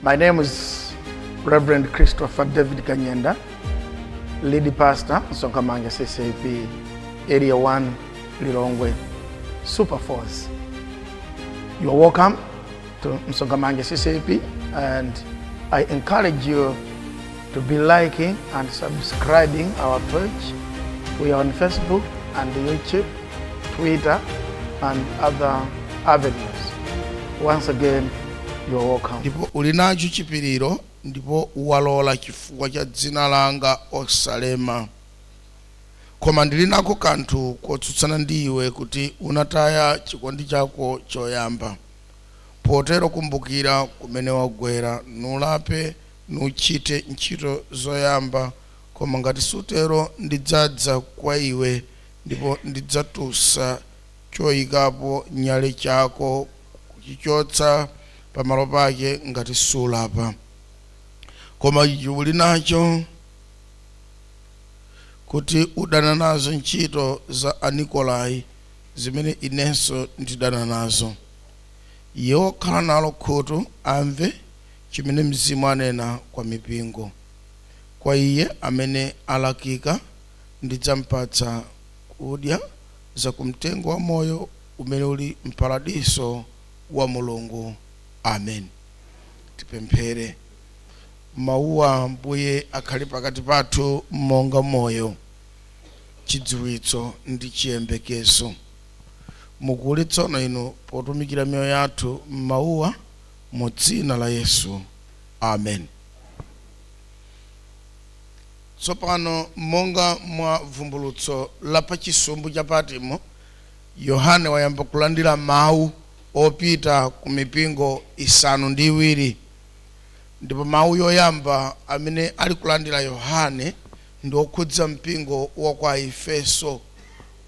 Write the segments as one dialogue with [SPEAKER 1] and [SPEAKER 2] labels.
[SPEAKER 1] My name is Reverend Christopher David Kanyenda, lead pastor, Msonkhamanja CCAP, Area 1, Lilongwe, Super Force. You are welcome to Msonkhamanja CCAP, and I encourage you to be liking and subscribing our page. We are on Facebook and YouTube, Twitter, and other avenues. Once again, you are welcome.
[SPEAKER 2] Ndipo uli nacho chipiriro, ndipo walola chifukwa cha dzina langa, osalema. Koma ndili nako kanthu kotsutsana ndi iwe, kuti unataya chikondi chako choyamba. Potero kumbukira kumene wagwera, nulape, nuchite ntchito zoyamba. Koma ngati sutero, ndidzadza kwa iwe, ndipo ndidzatusa choyikapo nyale chako kuchichotsa pamalo pake, ngati sulapa. Koma ichi uli nacho, kuti udana nazo ntchito za Anikolai, zimene inenso ndidana nazo. Iye wokhala nalo khutu amve chimene Mzimu anena kwa mipingo. Kwa iye amene alakika ndidzampatsa kudya za kumtengo wa moyo umene uli mparadiso wa Mulungu. Amen. Tipemphere. Mawuwa, Ambuye, akhale pakati pathu monga moyo, chidziwitso ndi chiyembekezo. Mukule tsono inu potumikira miyoyo yathu m'mawuwa, mu dzina la Yesu, amen. Tsopano, monga mwa vumbulutso la pachisumbu cha Patimo, Yohane wayamba kulandira mawu opita ku mipingo 7. Ndipo mawu yoyamba amene ali kulandira Yohane ndi okhudza mpingo wa kwa Efeso,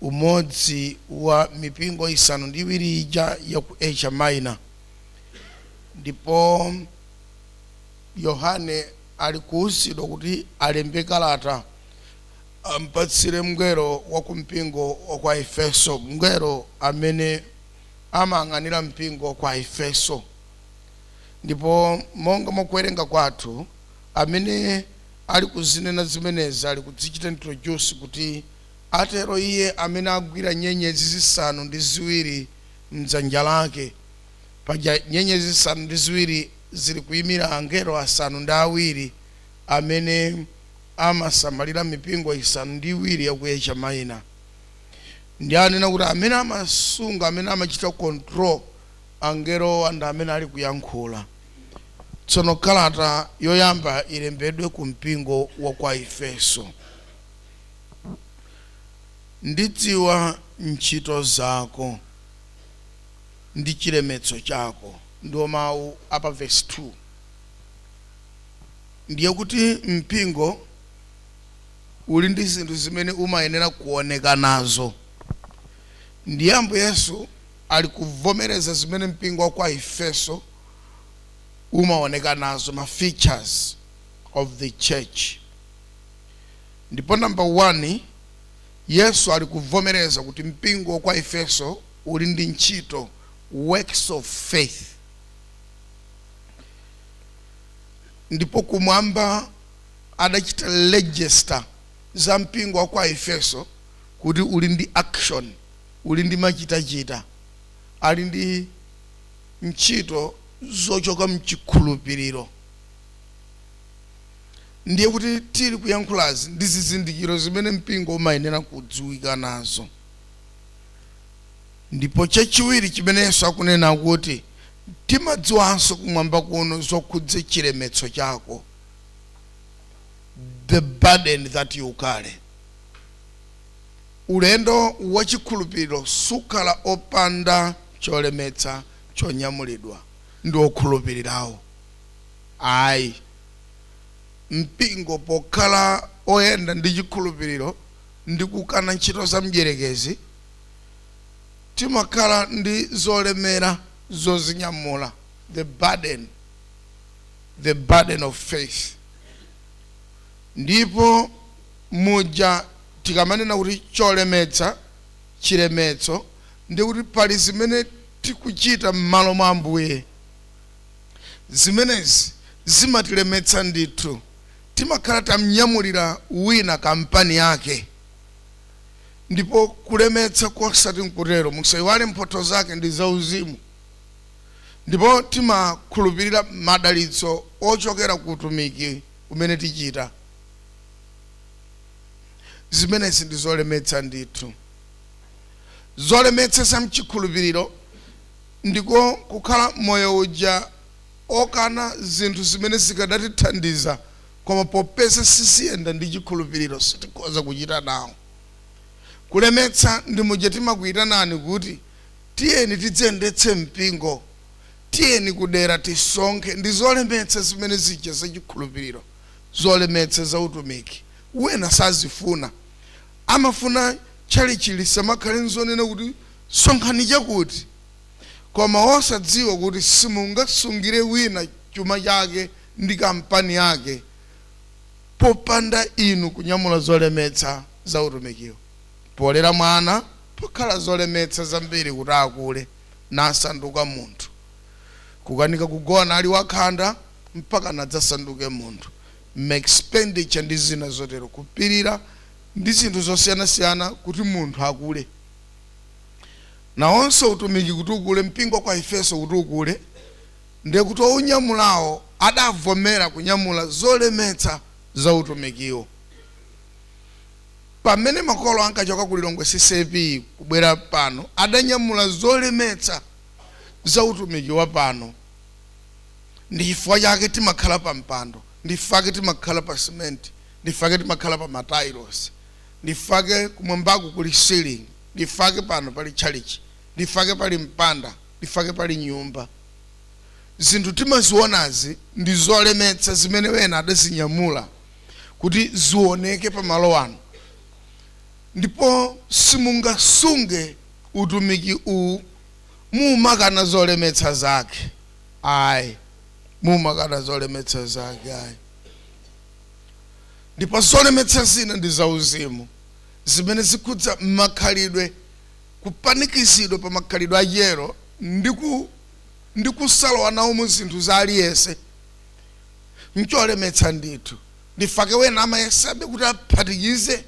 [SPEAKER 2] umodzi wa mipingo 7 ija ya ku Asia Minor. Ndipo Yohane ali kuwuzidwa kuti alembe kalata, ampatsire mngelo wa ku mpingo wa kwa Efeso, mngelo amene amayang'anira mpingo kwa Efeso. Ndipo monga mwakuwerenga kwathu, amene ali kuzinena zimenezi ali kudzichita introduce kuti atero iye amene agwira nyenyezi 7 mdzanja lake. Paja nyenyezi 7 zili kuyimira angelo 7 amene amasamalira mipingo 7 ya ku Asia Minor. Ndi anena kuti amene amasunga, amene amachita control angelowa, ndi amene ali kuyankhula. Tsono kalata yoyamba ilembedwe ku mpingo wa kwa Efeso. Ndidziwa ntchito zako ndi chilemetso chako, ndiwo mawu apa verse 2. Ndiye kuti mpingo uli ndi zinthu zimene umayenera kuoneka nazo. Ndiye Ambuye Yesu ali kuvomereza zimene mpingo wa kwa Efeso umaoneka nazo, ma features of the church. Ndipo number 1, Yesu ali kuvomereza kuti mpingo wa kwa Efeso uli ndi ntchito, works of faith. Ndipo kumwamba adachita register za mpingo wa kwa Efeso kuti uli ndi action, uli ndi machitachita, ali ndi ntchito zochoka mchikhulupiriro. Ndiye kuti tili kuyankhulazi ndi zizindikiro zimene mpingo umayenera kudziwika nazo. Ndipo chachiwiri chimene Yesu akunena kuti timadziwanso kumwamba kuno zokhudza chilemetso chako, the burden that you carry. Ulendo wa chikhulupiriro sukhala opanda cholemetsa chonyamulidwa ndi okhulupirirawo, ayi. Mpingo pokhala oyenda ndi chikhulupiriro ndi kukana ntchito za mdierekezi, timakhala ndi zolemera zozinyamula, the burden, the burden of faith. Ndipo muja tikamanena kuti cholemetsa, chilemetso, ndi kuti pali zimene tikuchita m'malo mwa Ambuye. Zimenezi Zimatilemetsa ndithu. Timakhala tamnyamulira wina kampani yake, ndipo kulemetsa kosati nkutero. Musayiwale, mphotho zake ndi zauzimu, ndipo timakhulupirira madalitso ochokera ku utumiki umene tichita. Zimenezi ndi zolemetsa ndithu. Zolemetsa za mchikhulupiriro ndiko kukhala moyo uja okana zinthu zimene zikadatithandiza, koma popeza siziyenda ndi chikhulupiriro, sitikhoza kuchita nawo. Kulemetsa ndi muja timakuyitanani kuti tiyeni tidziyendetse mpingo, tiyeni kudera tisonkhe. Ndi zolemetsa zimene zija zachikhulupiriro, zolemetsa za utumiki. Wena sazifuna, amafuna tchalichi lisamakhale nzonena kuti sonkhani chakuti, koma osadziwa kuti simungasungire wina chuma chake ndi kampani yake popanda inu kunyamula zolemetsa za utumikiwo. Polera mwana pokhala zolemetsa zambiri kuti akule nasanduka munthu, kukanika kugona ali wakhanda mpaka nadzasanduke munthu, expenditure ndi zina zotero, kupirira ndi zinthu zosiyanasiyana kuti munthu akule. Nawonso utumiki kuti ukule, mpingo kwa Efeso kuti ukule, ndiye kuti ounyamulawo adavomera kunyamula zolemetsa za utumikiwo. Pamene makolo ankachoka ku Lilongwe CCAP kubwera pano, adanyamula zolemetsa za utumiki wa pano. Ndi chifukwa chake timakhala pa mpando, ndi chifukwa chake timakhala pa simenti, ndi chifukwa chake timakhala pa matailosi, ndi chifukwa chake kumwambaku kuli ceiling, ndi chifukwa chake pano pali tchalichi, ndi chifukwa chake pali mpanda, ndi chifukwa chake pali nyumba. Zinthu timazionazi ndi zolemetsa zimene wena adazinyamula kuti zioneke pamalo ano. Ndipo simungasunge utumiki uwu mumakana zolemetsa zake, ayi. Mumakana zolemetsa zake, ayi. Ndipo zolemetsa zina ndi zauzimu zimene zikhudza makhalidwe, kupanikizidwa pa makhalidwe achiyero ndi kusalowa nawo mu zinthu za aliyense, ncholemetsa ndithu. Ndifake wena amayesabe kuti aphatikize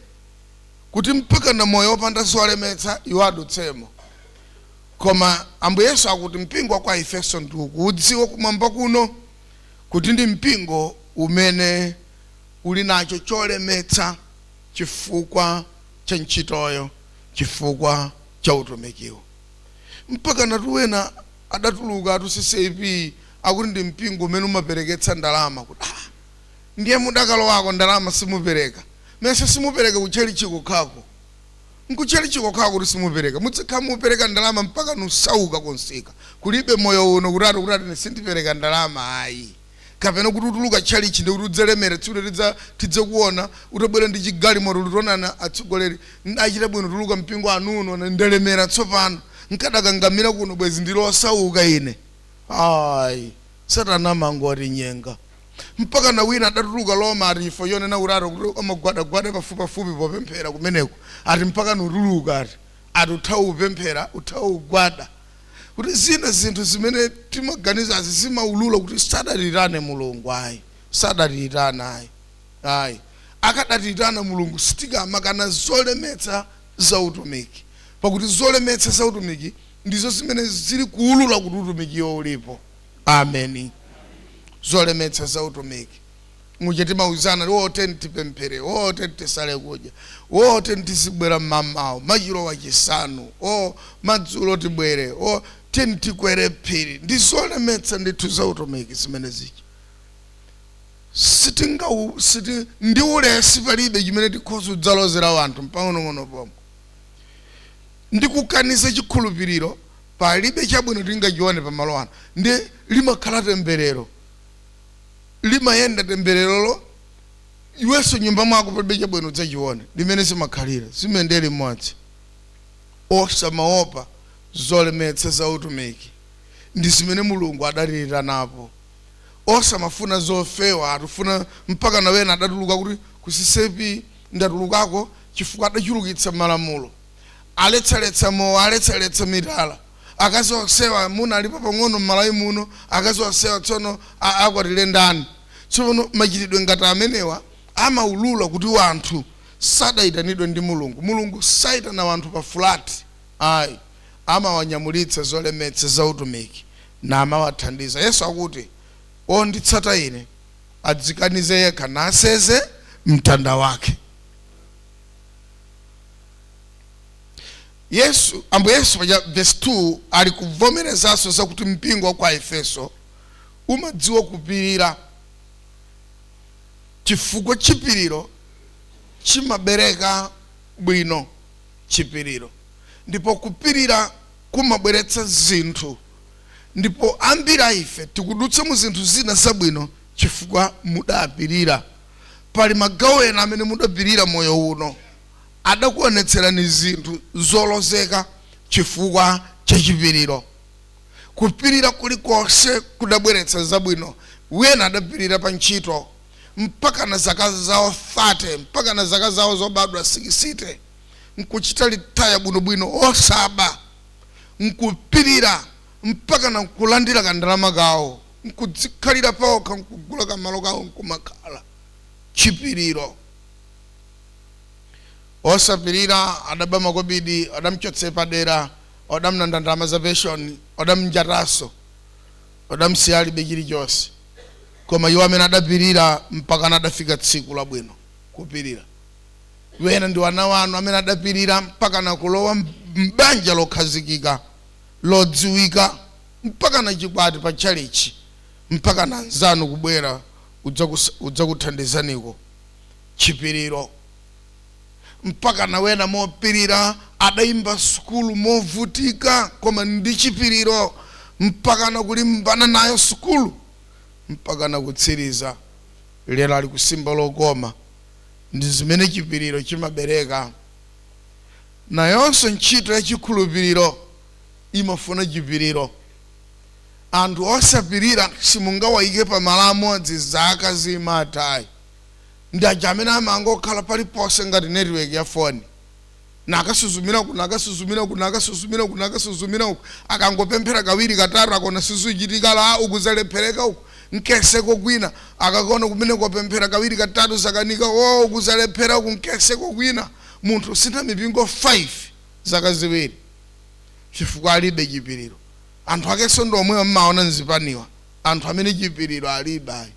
[SPEAKER 2] kuti mpaka na moyo wopanda zolemetsa iwo adutsemo. Koma Ambuye Yesu akuti mpingo kwa Efeso ndikuudziwa kumwamba kuno kuti ndi mpingo umene uli nacho cholemetsa chifukwa cha ntchitoyo, chifukwa cha utumikiwo. Mpaka natuwena adatuluka atu CCAP akuti ndi mpingo umene umapereketsa ndalama, kuti ndiye mudakalowako ndalama simupereka. Mese simupereka kutchalichi kokhako, nkutchalichi kokhako kuti simupereka, muzikhala mupereka ndalama mpaka nusauka konsika. Kulibe moyo uno kuti ati kuti ati sindipereka ndalama, ayi. Kapena kuti utuluka tchalichi ndi kuti udzalemera, tsiku tidzakuona utabwera ndi chigalimoto, titonana atsogoleri achita bwino, tuluka mpingo anuno ndalemera tsopano, nkadakangamira kuno bwezi ndili osauka ine. Ayi, Satana amangoti nyenga. Mpaka na wina adatuluka Roma ati ifo yonena kuti ati kuti amagwadagwada pafupipafupi popemphera kumeneko, ati mpaka nutuluka, ati uthawu upemphera, uthawu ugwada. Kuti zina zinthu zimene timaganizazi zimaulula kuti sadatiyitane Mulungu, ayi. Sadatiyitana, ayi, ayi. Akadatiyitana Mulungu, sitikamakana zolemetsa za utumiki, pakuti zolemetsa za utumiki ndizo zimene zili kuulula kuti utumikiwo ulipo. Ameni. Zolemetsa za utumiki muja timauzana, wote ntipemphere, wote ntisale kudya, wote ntizibwera mmamawa machilo wachisanu, o madzulo tibwere, o teni tikwere phiri. Ndi zolemetsa ndithu za utumiki zimene zija. Sitinga siti ndi ulesi, palibe chimene tikhoza kudzalozera wanthu mpang'onong'ono pomwe. Ndi kukaniza chikhulupiriro, palibe chabwino tingachione pamalo ano. Ndi limakhala temberero, limayenda tembererolo, iwenso nyumba mwako palibe chabwino udzachione. Limene zimakhalira zimene limodzi. Osamaopa zolemetsa za utumiki, ndi zimene Mulungu adatiyitanapo. Osamafuna zofewa, atifuna mpaka nawena adatuluka kuti ku CCAP ndatulukako chifukwa adachulukitsa malamulo, aletsaletsa mowa, aletsaletsa mitala. Akazi onsewa, amuna alipo pang'ono m'Malawi muno, akazi onsewa tsono akwatire ndani? Tsono machitidwe ngati amenewa amaulula kuti wanthu sadayitanidwe ndi Mulungu. Mulungu sayitana wanthu pa fulati ayi, amawanyamulitsa zolemetsa za utumiki namawathandiza. Yesu akuti, "Onditsata ine adzikanize yekha, naseze mtanda wake." Yesu, Ambuye Yesu paja verse 2 ali kuvomerezanso zakuti mpingo wa kwa Efeso umadziwa kupirira, chifukwa chipiriro chimabereka bwino. Chipiriro, ndipo kupirira kumabweretsa zinthu, ndipo ambiri a ife tikudutsa mu zinthu zina zabwino chifukwa mudapirira. Pali magawo ena amene mudapirira moyo uno, adakuonetserani zinthu zolozeka chifukwa cha chipiriro. Kupirira kulikonse kudabweretsa zabwino. Wena adapirira pa ntchito mpaka na zaka zawo 30, mpaka na zaka zawo zobadwa 60, nkuchita retire bwinobwino osaba, nkupirira mpaka na nkulandira kandalama kawo, nkudzikhalira pawokha, nkugula kamalo kawo, nkumakhala. Chipiriro. Osapirira adaba makobidi, adamchotse padera, adamlanda ndalama za pension, adamnjataso, adamsiya alibe chilichonse. Koma iwo amene adapirira mpaka adafika tsiku labwino, kupirira. Wena ndi wana wanu amene adapirira mpaka nakulowa m'banja lokhazikika, lodziwika, mpaka na chikwati pa tchalichi, mpaka na anzanu kubwera udzakuthandizaniko. Chipiriro. Mpaka na wena mopirira adayimba sukulu movutika, koma ndi chipiriro mpaka na kulimbana nayo sukulu mpaka na kutsiriza. Lero ali kusimba lokoma. Ndi zimene chipiriro chimabereka. Nayonso ntchito ya chikhulupiriro imafuna chipiriro. Anthu osapirira simungawayike pamalo amodzi zaka zimathayi. Ndi aja amene amangokhala paliponse ngati network ya foni, nakasuzumira uku, nakasuzumira uku, nakasuzumira uku, nakasuzumira uku. Akangopemphera kawiri katatu, akona sizuchitika, la uku zalephereka, uku nkeseko kwina. Akakona kumene kopemphera kawiri katatu zakanika, o uku zalephera, uku nkeseko kwina. Munthu sintha mipingo 5 zaka 2 chifukwa alibe chipiriro. Anthu akenso ndi omwewa mmaona mzipaniwa, anthu amene chipiriro alibe ayi.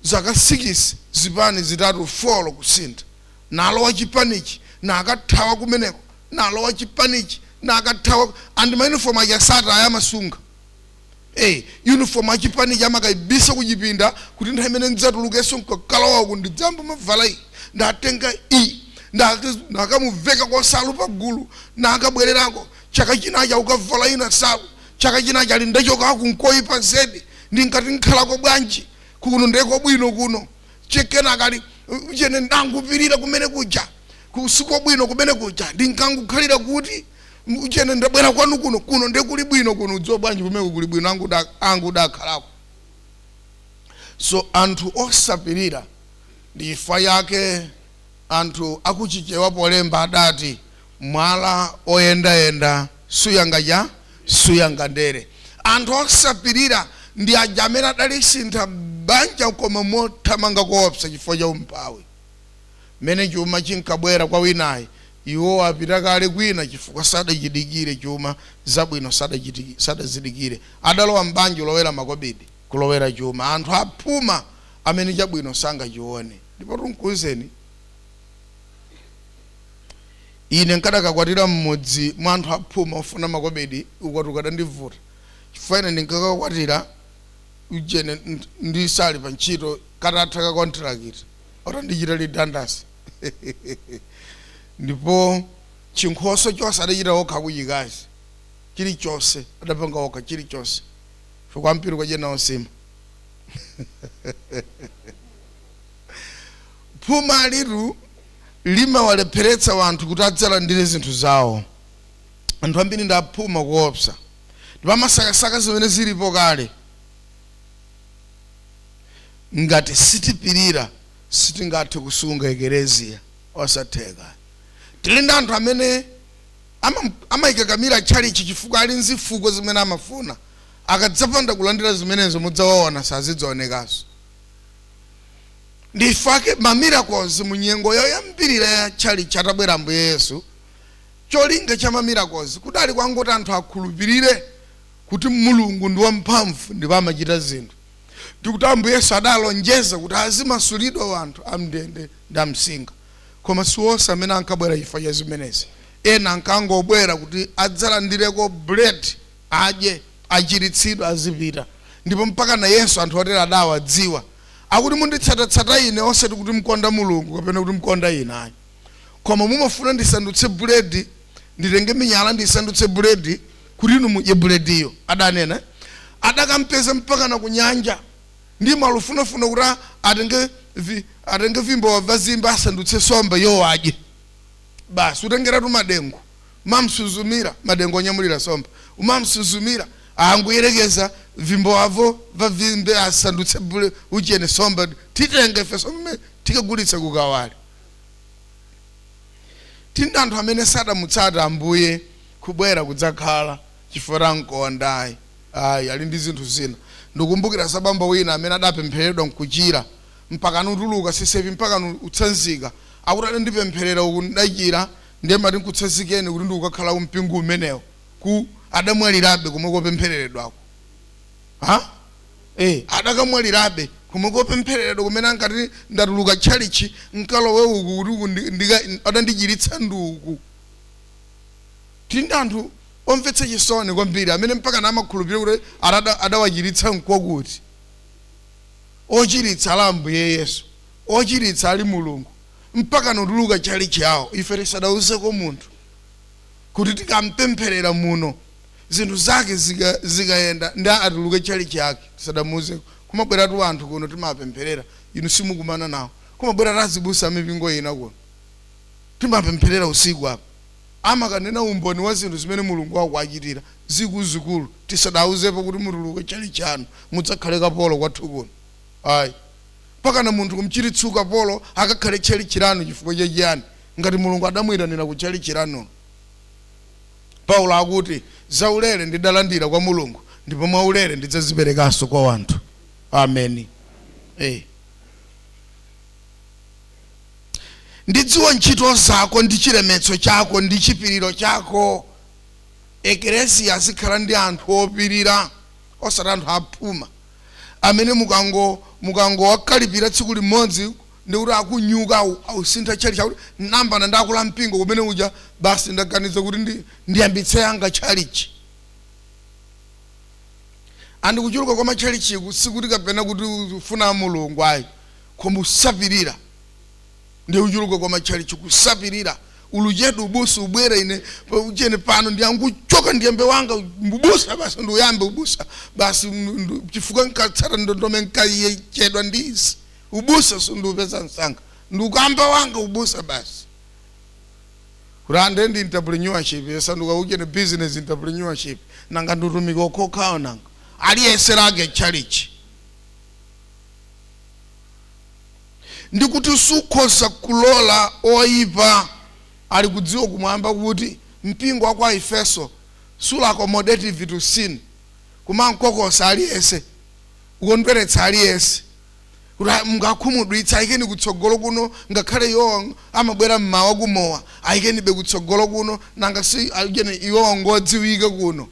[SPEAKER 2] Zaka 6, zipani zitatu, four kusintha, nalowa chipanichi, nakathawa kumeneko, nalowa chipanichi, nakathawa. And ma uniform aja sataya, amasunga. Uniform achipanichi amakayibisa kuchipinda kuti nthawi imene ndidzatulukenso nkakalowa uku ndidzamba mavala iyi ndatenga iyi. Nakamuveka kwa salu pagulu, nakabwererako chaka chinachi akukavala ina salu. Chaka chinachi ali, "Ndachokaku nkoyipa zedi, ndinkati nkhalako bwanji kuno, ndeko bwino kuno." Chekenakali chene ndangupirira kumene kuja, kusiko bwino kumene kuja, ndinkangukhalira kuti chene ndabwera kwanu kuno, kuno ndekuli bwino kuno. Udziwa bwanji kumene kuli bwino? Angu dakhalako. So anthu osapirira, ndi chifukwa yake anthu akuchichewa polemba adati, "Mwala oyendayenda suyanga cha suyanga ndere." Anthu osapirira ndi aja amene adalisintha banja koma mothamanga koopsa chifukwa cha umphawi. Mmene chuma chinkabwera kwa winayi, iwo apita kale kwina chifukwa sadachidikire chuma zabwino, sadazidikire. Adalowa mbanja lowera makobidi, kulowera chuma. Anthu aphuma amene chabwino sangachione. Ndipo tunkuwuzeni, ine nkadakakwatira mmodzi mwa anthu aphuma ofuna makobidi, ukwati ukadandivuta, chifukwa ine ndinkakakwatira ujene ndisali pa ntchito, katatha ka contract otandichita redundancy, ndipo chinkhoso chonse adachita okha kuchikazi, chilichonse adapanga okha, chilichonse, chifukwa mpiro kwajenawo sima. Phuma litu limawalepheretsa wanthu kuti adzalandire zinthu zawo. Anthu ambiri ndi aphuma kuopsa, ndipo amasakasaka zimene zilipo kale. Ngati sitipirira, sitingathe kusunga ekereziya, osatheka. Tili ndi anthu amene Amayikakamira tchalichi chifukwa ali nzifukwa zimene amafuna. Akadzapanda kulandira zimenezo, mudzawaona sazidzaonekanso. Ndifake ma miracles mu nyengo yoyambirira ya tchalichi atabwera Ambuye Yesu, cholinga cha ma miracles kudali kwangoti anthu akhulupirire kuti Mulungu ndi wamphamvu ndipo amachita zinthu, ndikuti Ambuye Yesu adalonjeza kuti azimasulidwa anthu amndende ndi amsinga. Koma siwonse amene ankabwera chifukwa cha zimenezi. Ena ankangobwera kuti adzalandireko bread adye, achiritsidwe, azipita. Ndipo mpaka na Yesu anthu otere adawadziwa, akuti, "Munditsatatsata ine osati kuti mkonda Mulungu kapena kuti mkonda ine ayi, koma mumafuna ndisandutse buledi, nditenge miyala ndisandutse buledi kuti inu mudye bulediyo." Adanena adakampeza mpaka na kunyanja ndi malufunafuna kuti atenge vimbo vazimba asandutse somba yo adye basi. Utengeratu madengu, mamsuzumira madengu onyamulira somba, umamsuzumira, anguyerekeza vimbo avo vavimbe asandutse bule uchene somba, titenge ife somba tikagulitse kukawale. Tindi anthu amene sadamutsata Ambuye kubwera kudzakhala chifukwa nkonda ayi, ayi, ali ndi zinthu zina. Ndikumbukira sabambo wina amene adapempheredwa nkuchira mpaka nutuluka CCAP, mpaka utsanzika, akuti adandipempherera uku ndachira, ndiye mati nkutsanzikeni kuti ndikukakhala kumpingo umenewo. Ku adamwalirabe komwe kopemphereredwako. Ha, adakamwalirabe komwe kopemphereredwa kumene ankati ndatuluka tchalichi nkalowe uku kuti uku adandichiritsa nduku. Tili ndi anthu omvetsa chisoni kwambiri amene mpaka namakhulupirira kuti adawachiritsa nkwakuti. Ochiritsa ali Ambuye Yesu, ochiritsa ali Mulungu, mpaka notuluka tchalichi yawo. Ife tisadauzeko munthu kuti tikampempherera muno zinthu zake zikayenda ndi atuluke tchalichi yake, tisadamuuzeko. Kumabweratu anthu kuno timapempherera, inu simukumana nawo. Kumabwera tazibusa mipingo ina kuno, timapempherera usiku apa, amakanena umboni wa zinthu zimene Mulungu wakuachitira zikuluzikulu. Tisadauzepo kuti mutuluke tchalichi chanu mudzakhale kapolo kwathu kuno, ayi. Pakana munthu kumchiritsa ukapolo akakhale tchalichi lanu chifukwa chachiyani, ngati Mulungu adamuyitanira ku tchalichi lanulo? Paulo akuti, "Zaulere ndidalandira kwa Mulungu, ndipo mwaulere ndidzaziperekanso kwa wanthu." Ameni. Ndidziwa ntchito zako ndi chilemetso chako ndi chipiriro chako. Eklesiya azikhala ndi anthu opirira, osati anthu aphuma amene mukangowakalipira tsiku limodzi ndikuti akunyuka, ausintha tchalichi, chakuti nambana ndakula mpingo kumene uja, basi ndaganiza kuti ndiyambitse yanga tchalichi. Andikuchuluka kwa matchalichiku sikuti kapena kuti ufuna Mulungu ayi, koma usapirira. Ndi kuchuluka kwa matchalichi kusapirira. Uluchedu ubusa ubwere, ine uchene pano ndiyanguchoka ndiyambe wanga ubusa basi, ndiyambe ubusa basi, chifukwa nkatsata ndondome nkayechedwa ndizi ubusa sundiupeza msanga, ndikamba wanga ubusa basi. Kuti ande ndi entrepreneurship yasanduka uchene business entrepreneurship. Nanga ndiutumiki okhokhawo? Nanga aliyense lake tchalichi? Ndikuti sukhoza kulola oyipa. Ali kudziwa kumwamba kuti mpingo wa kwa Efeso suli accommodative to sin, kumankokosa aliyense, kukondweretsa aliyense, kuti mungakhumudwitsa, ayikeni kutsogolo kuno, ngakhale iwo amabwera mmawa kumowa, ayikenibe kutsogolo kuno, nanga si ayikeni iwo ngodziwika kuno.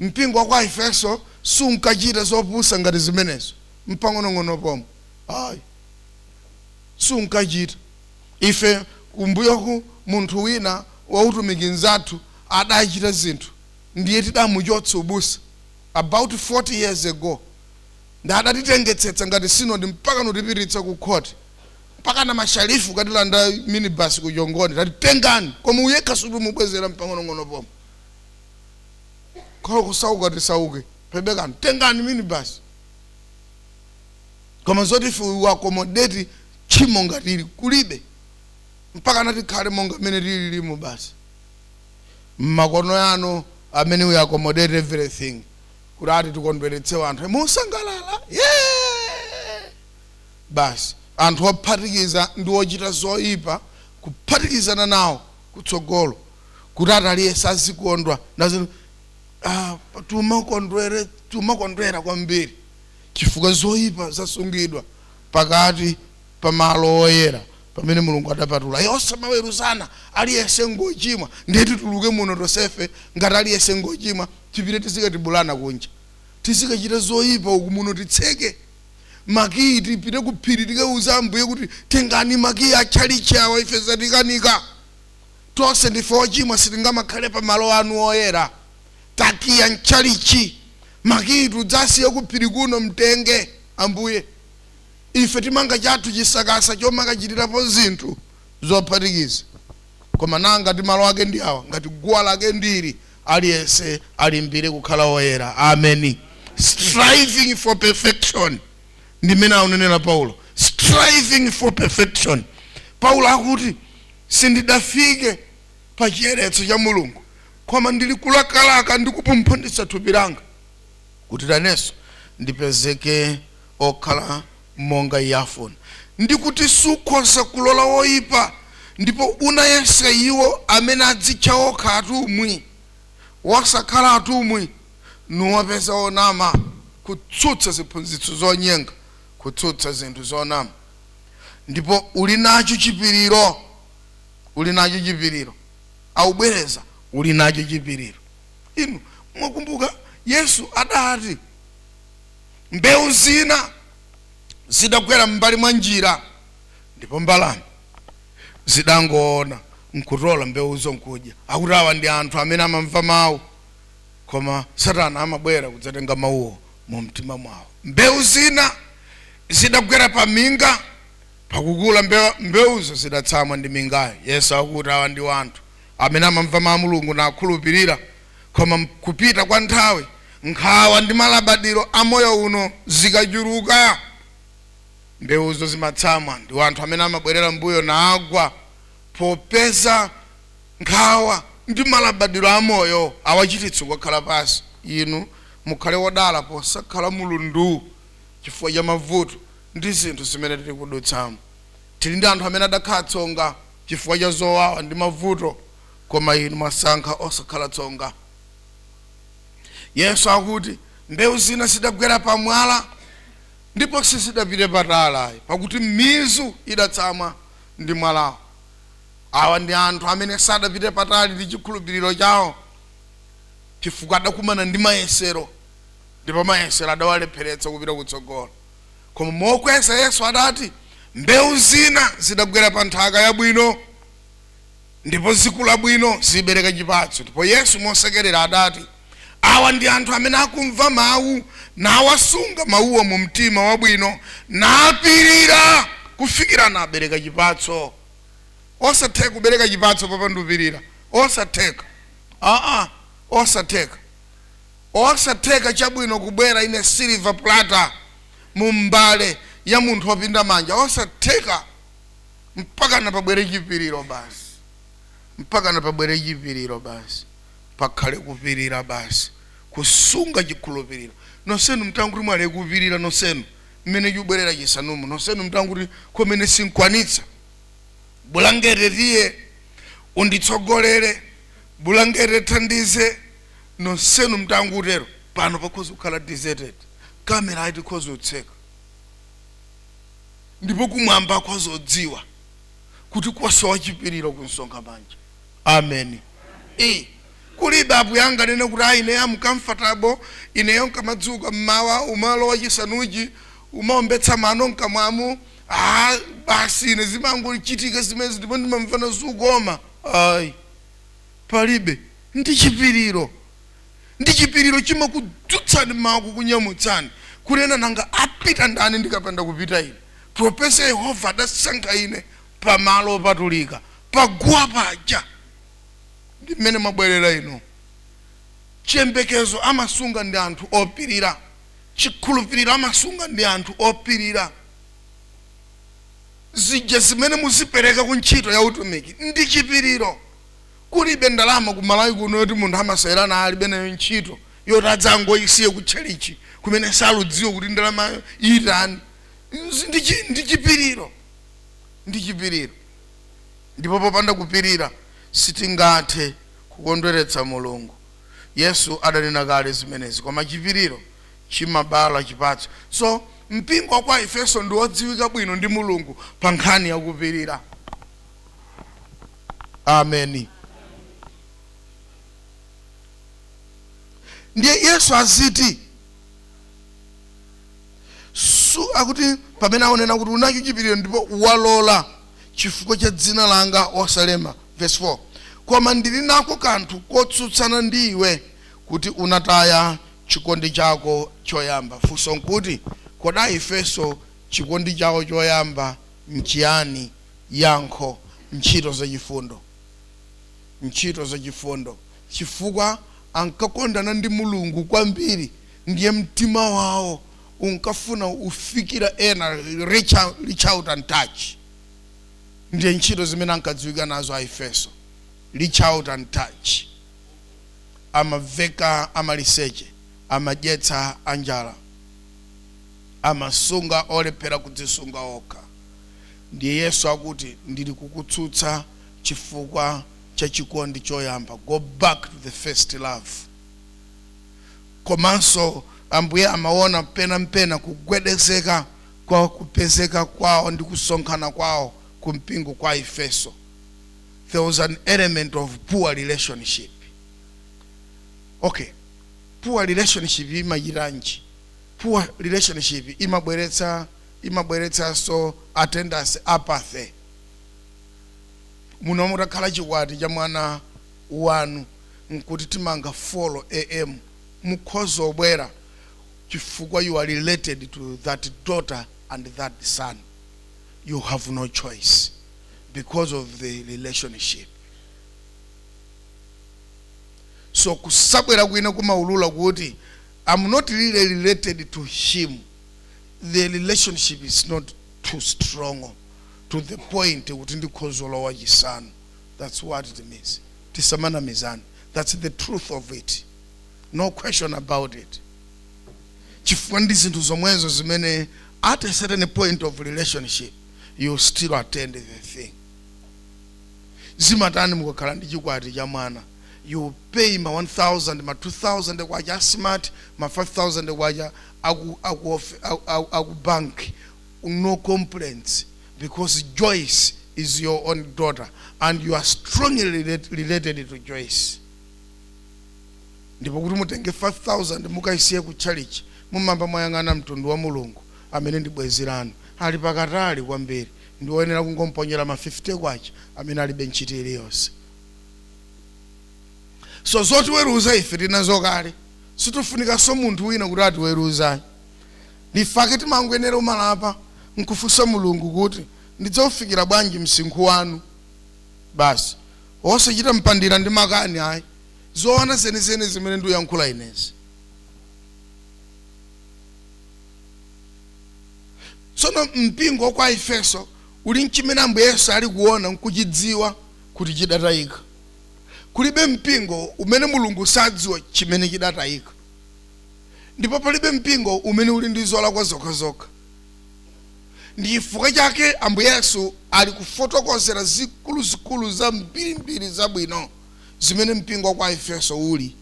[SPEAKER 2] Mpingo wa kwa Efeso sunkachita zopusa ngati zimenezo mpang'onong'ono pomwe, ayi, sunkachita. Ife kumbuyoku munthu wina wautumiki nzathu adachita zinthu, ndiye tidamuchotsa ubusa about 40 years ago. Ndi adatitengetsetsa ngati sinodi mpaka nutipititsa ku court, mpaka na masharifu katilanda minibus ku Chongoni, tatitengani, koma uyekha sutumubwezera mpang'onong'ono pomwe. Khala kusauka tisauke pebekani, tengani minibus. Koma zoti ife we accommodate tchimo ngatili kulibe, mpaka natikhale monga mmene tililimo basi mmakono yanu amene we accommodate everything kuti ati tikondweretse anthu musangalala, yeah! Basi anthu ophatikiza ndi ochita zoyipa kuphatikizana nawo kutsogolo. Kuti ati aliyense azikondwa nazo. Ah, tumakondwere, tumakondwera kwambiri chifukwa zoyipa zasungidwa pakati pa malo oyera pamene Mulungu adapatula. Iye osamaweruzana, aliyense ngochimwa. Ndiye tituluke muno tonsefe ngati aliyense ngochimwa, tipite tizikatibulana kunja, tizikachita zoyipa uku, muno titseke makiyi, tipite ku phiri tikauza Ambuye kuti tengani makiyi atchalichi awa, ife zatikanika, tonse ndife ochimwa, sitingamakhale pa malo anu oyera, takiya mtchalichi, makiyi tudzasiye ku phiri kuno, mtenge Ambuye, ife timanga chathu chisakasa chomakachitirapo zinthu zophatikiza. Koma nanga ti malo ake ndi awa, ngati guwa lake ndili, aliyense alimbire kukhala woyera. Ameni. Striving for perfection, ndimene aunenera Paulo. Striving for perfection. Paulo akuti sindidafike pa chiyeretso cha Mulungu, koma ndili kulakalaka ndi kupumphunditsa thupi langa kuti nanenso ndipezeke okhala monga iye afuna. Ndikuti sukhoza kulola woyipa, ndipo unayesa iwo amene adzitcha okha atumwi wasakhala atumwi, nuwapeza onama. Kutsutsa ziphunzitso zonyenga, kutsutsa zinthu zonama. Ndipo uli nacho chipiriro, uli nacho chipiriro. Aubwereza, uli nacho chipiriro. Inu mwakumbuka Yesu adati mbewu zina zidagwera m'mbali mwa njira, ndipo mbalame zidangoona nkutola mbewuzo nkudya. Akuti awa ndi anthu amene amamva mawu, koma Satana amabwera kudzatenga mawuwo mu mtima mwawo. Mbewu zina zidagwera pa minga, pakukula mbewuzo zidatsamwa ndi mingayo. Yesu akuti awa ndi anthu amene amamva mawu a Mulungu nakhulupirira, koma kupita kwa nthawi, nkhawa ndi malabadiro a moyo uno zikachuluka, mbewuzo zimatsamwa. Ndi anthu amene amabwerera mbuyo nagwa, popeza nkhawa ndi malabadiro a moyo awachititsa kukhala pasi. Inu mukhale wodala posakhala mulundu chifukwa cha mavuto ndi zinthu zimene tili kudutsamo. Tili ndi anthu amene adakhala tsonga chifukwa cha zowawa ndi mavuto, koma inu mwasankha osakhala tsonga. Yesu akuti mbewu zina zidagwera pamwala, ndipo sizidapite patali, pakuti mizu idatsamwa ndi mwalawo. Awa ndi anthu amene sadapite patali ndi chikhulupiriro chawo, chifukwa adakumana ndi mayesero, ndipo mayesero adawalepheretsa kupita kutsogolo. Koma mokweza Yesu adati mbewu zina zidagwera pa nthaka yabwino, ndipo zikula bwino, zibereka chipatso. Ndipo Yesu mosekerera adati awa ndi anthu amene akumva mawu nawasunga mawuwo mu mtima wabwino, napirira kufikira nabereka chipatso. Osatheka kubereka chipatso popanda kupirira, osatheka. Aa, osatheka, osatheka. Chabwino kubwera ine silver platter mu mbale ya munthu wopinda manja, osatheka. Mpaka napabwere chipiriro basi, mpaka napabwere chipiriro basi, pakhale kupirira basi, kusunga chikhulupiriro. Nonsenu mtanguti mwale kupirira, nonsenu mmene chikubwerera chisanumu, nonsenu mtanguti kumene sinkwanitsa. Bulangete tiye unditsogolere, bulangete thandize, nonsenu mtangutero. Pano pakhoza kukhala deserted, kamera ayi tikhoza kutseka, ndipo kumwamba akhoza kudziwa kuti kwasowa chipiriro kunsonga manja. Amen. E, kulibe apo yanganene kuti ayi, ineyo am comfortable, ineyo nkamadzuka mmawa umalowa chisanuchi, umaombetsa mano nkamwamu, ah, basi ine zimangochitika zimezi ndipo ndimamvana zukoma. Ayi, palibe. Ndi chipiriro, ndi chipiriro chimakudzutsani mmawa, kukunyamutsani, kunena nanga apita ndani ndikapanda kupita ine, popeza Yehova adasankha ine pamalo opatulika, paguwa paja. Ndi mmene mwabwerera ino. Chiyembekezo amasunga ndi anthu opirira, chikhulupiriro amasunga ndi anthu opirira. Zija zimene muzipereka ku ntchito ya utumiki ndi chipiriro. Kulibe ndalama ku Malawi kuno yoti munthu amasayirana alibe nayo ntchito, yoti adzangoyisiye kutchalichi kumene saludziwa kuti ndalamayo itani. Ndi chipiriro, ndi chipiriro. Ndipo popanda kupirira sitingathe Kukondweretsa Mulungu. Yesu adanena kale zimenezi, koma chipiriro chimabala chipatso. So mpingo kwa Efeso ndi wodziwika bwino ndi Mulungu pa nkhani yakupirira. Ameni. Ndiye Yesu aziti su akuti pamene aonena kuti unacho chipiriro ndipo walola chifukwa cha dzina langa osalema. Verse 4, koma ndili nako kanthu kotsutsana ndi iwe, kuti unataya chikondi chako choyamba. Funso nkuti, kodi Aefeso chikondi chawo choyamba nchiyani? Yankho: ntchito zachifundo. Ntchito zachifundo, chifukwa ankakondana ndi Mulungu kwambiri, ndiye mtima wawo unkafuna ufikira ena, reach out and touch. Ndiye ntchito zimene ankadziwika nazo Aefeso, reach out and touch. Amaveka amaliseche, amadyetsa anjala, amasunga olephera kudzisunga okha. Ndiye Yesu akuti, ndili kukutsutsa chifukwa cha chikondi choyamba. Go back to the first love. Komanso Ambuye amaona penampena kugwedezeka kwa kupezeka kwawo ndi kusonkhana kwawo ku mpingo kwa Efeso. There was an element of poor relationship. Okay, poor relationship imachitanji? Poor relationship imabweretsanso attendance apathy. Muno mutakhala chikwati cha mwana wanu, nkuti timanga 4 a.m., mukhoza obwera chifukwa you are related to that daughter and that son. You have no choice because of the relationship. So kusabwera kwina kumaulula kuti I'm not really related to him. The relationship is not too strong to the point kuti ndikhoza lowa chisanu. That's what it means. Tisamanamizana, that's the truth of it, no question about it. Chifukwa ndi zinthu zomwezo zimene at a certain point of relationship you still attend the thing. Zimatani mukakhala ndi chikwati cha mwana? You pay ma 1000, ma 2000 kwacha smart, ma 5000 kwacha aku bank, no complaints, because Joyce is your own daughter and you are strongly related to Joyce. Ndipo kuti mutenge 5000 mukaisiye ku church, mumamba mwayang'ana mtundu wa Mulungu amene ndi bwenzi lanu ali pakatali kwambiri, ndi woyenera kungomponyera ma 50 kwacha amene alibe ntchito iliyonse. So zotiweruza ife tinazo kale, situfunikanso munthu wina kuti atiweruza. Ndifake timangoyenera umalapa nkufunsa Mulungu kuti ndidzaufikira bwanji msinkhu wanu, basi, osachita mpandira ndi makani ayi. Zoona zenizeni zimene ndikuyankhula inezi. Tsono mpingo kwa Efeso uli mchimene Ambuye Yesu ali kuona nkuchidziwa kuti chidatayika. Kulibe mpingo umene Mulungu sadziwa chimene chidatayika, ndipo palibe mpingo umene uli ndi zolakwa zokhazokha. Ndi chifukwa chake Ambuye Yesu ali kufotokozera zikuluzikulu za mbirimbiri zabwino zimene mpingo kwa Efeso uli.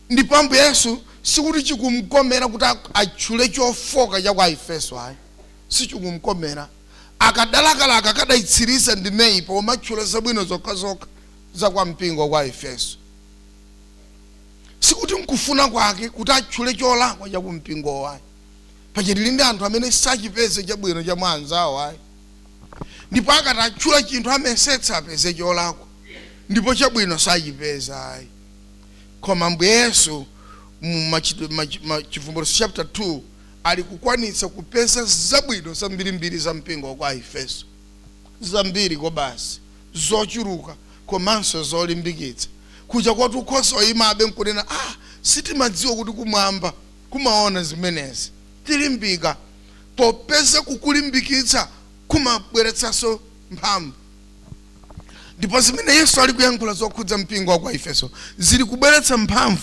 [SPEAKER 2] Ndipo Ambuye Yesu sikuti chikumkomera kuti atchule chofoka cha kwa Efeso ayi, sichikumkomera. Akadalakalaka akadayitsiriza ndimeyi pomatchula zabwino zokhazokha za kwa mpingo kwa Efeso. Sikuti nkufuna kwake kuti atchule cholakwa cha kumpingo wayi. Paja tili ndi anthu amene sachipeze chabwino cha mwa anzawo ayi, ndipo akati atchula chinthu amesetsa apeze cholakwa, ndipo chabwino sachipeza ayi. Koma Ambuye Yesu mu Chivumbulutso chapter 2 ali kukwanitsa kupeza zabwino zambirimbiri za mpingo kwa Efeso, zambiri kobasi, zochuluka komanso zolimbikitsa, kuja kwati ukhoza oyimabe nkunena, "Ah, sitimadziwa kuti kumwamba kumaona zimenezi. Tilimbika." Popeza kukulimbikitsa kumabweretsanso mphamvu, ndipo zimene Yesu ali kuyankhula zokhudza mpingo wa kwa Efeso zili kubweretsa mphamvu